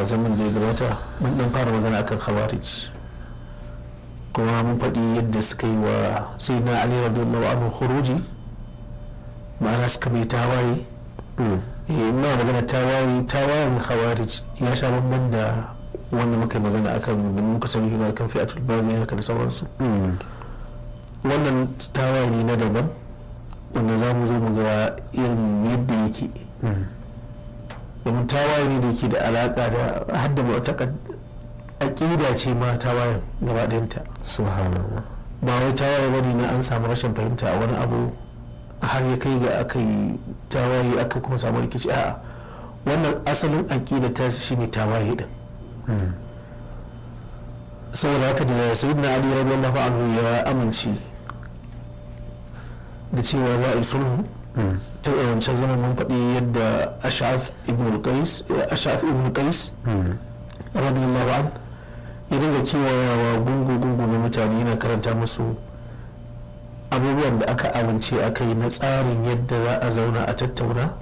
a zaman da ya gabata, mun dan fara magana akan Khawarij, kuma mun faɗi yadda suka yi wa Sayyidina Ali radiyallahu anhu khuruji, ma'ana suka mai tawaye. Ina magana tawaye, tawayen Khawarij ya sha bamban da wanda muka yi magana akan da muka sani akan fi'atul baghi haka da sauransu. Wannan tawaye ne na daban wanda za mu zo mu ga irin yadda yake, domin tawaye ne da yake da alaka da hadda mu'taqad, aqida ce ma tawayen gaba ɗayanta. Subhanallah. Ba wai tawaye bane na an samu rashin fahimta a wani abu har ya kai ga aka yi tawaye aka kuma samu rikici. A'a, wannan asalin aqida ta shi ne tawaye din. Saboda haka da Sayyidina Ali radiyallahu anhu ya amince da cewa za a yi sulhu, tun a wancan zaman mun faɗi yadda Ash'ath ibn Qais radiyallahu an ya dinga kewayawa gungu gungu na mutane, yana karanta musu abubuwan da aka amince aka yi na tsarin yadda za a zauna a tattauna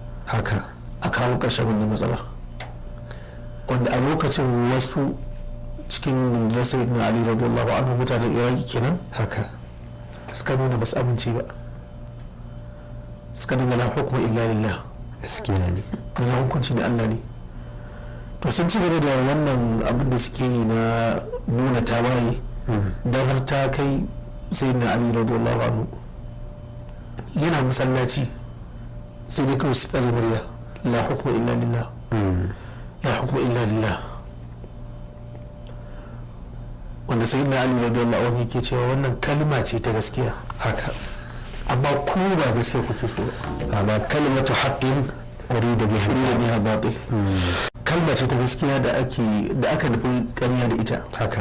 a kawo ƙarshen wannan matsalar, wanda a lokacin wasu cikin rundunar Sayyidina Ali radiyallahu anhu, mutanen Iraki kenan, suka nuna ba su amince ba, suka dinga "La hukma illa lillah". Gaskiya ne. Na hukunci da Allah ne. To, sun ci gaba da wannan abin da suke yi na nuna tawaye, don har ta kai Sayyidina Ali radiyallahu anhu yana masallaci, sai dai kawai su tsare murya, "La hukma illa lillah, la hukma illa lillah", wanda Sayyidina Ali radiyallahu anhu yake cewa wannan kalma ce ta gaskiya, amma ku ba gaskiya kuke so ba. Amma kalimatu haqqin urida biha urida biha batil. Kalma ce ta gaskiya da ake da aka nufi ƙarya da ita. Haka.